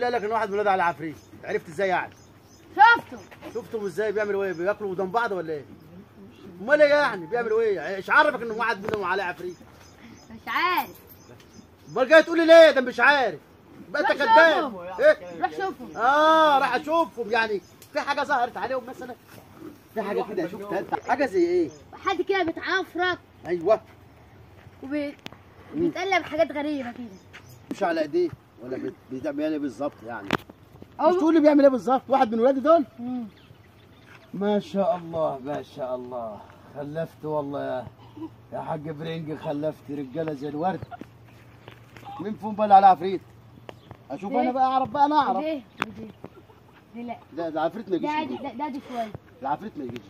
مين اللي قال لك ان واحد من ولاد على عفريت؟ عرفت ازاي يعني؟ شفته. شفتهم ازاي بيعملوا ايه؟ بياكلوا قدام بعض ولا ايه؟ امال ايه يعني؟ بيعملوا ايه؟ ايش عرفك ان واحد منهم على عفريت؟ مش عارف. امال جاي تقولي ليه؟ ده مش عارف. يبقى انت كداب. ايه؟ روح شوفهم. راح اشوفهم يعني. في حاجة ظهرت عليهم مثلا؟ في حاجة كده شفتها انت؟ حاجة زي ايه؟ حد كده بيتعفرط. ايوه. وبيتقلب حاجات غريبة كده. مش على ايديه ولا بيعمل ايه بالظبط يعني؟ مش تقول لي بيعمل ايه بالظبط؟ واحد من ولادي دول؟ ما شاء الله ما شاء الله، خلفت والله يا حاج برنج، خلفت رجاله زي الورد. مين فيهم بقى اللي على عفريت؟ اشوف انا بقى، اعرف بقى، انا اعرف. دي دي لا، ده العفريت ما يجيش. ده شوية. العفريت ما يجيش.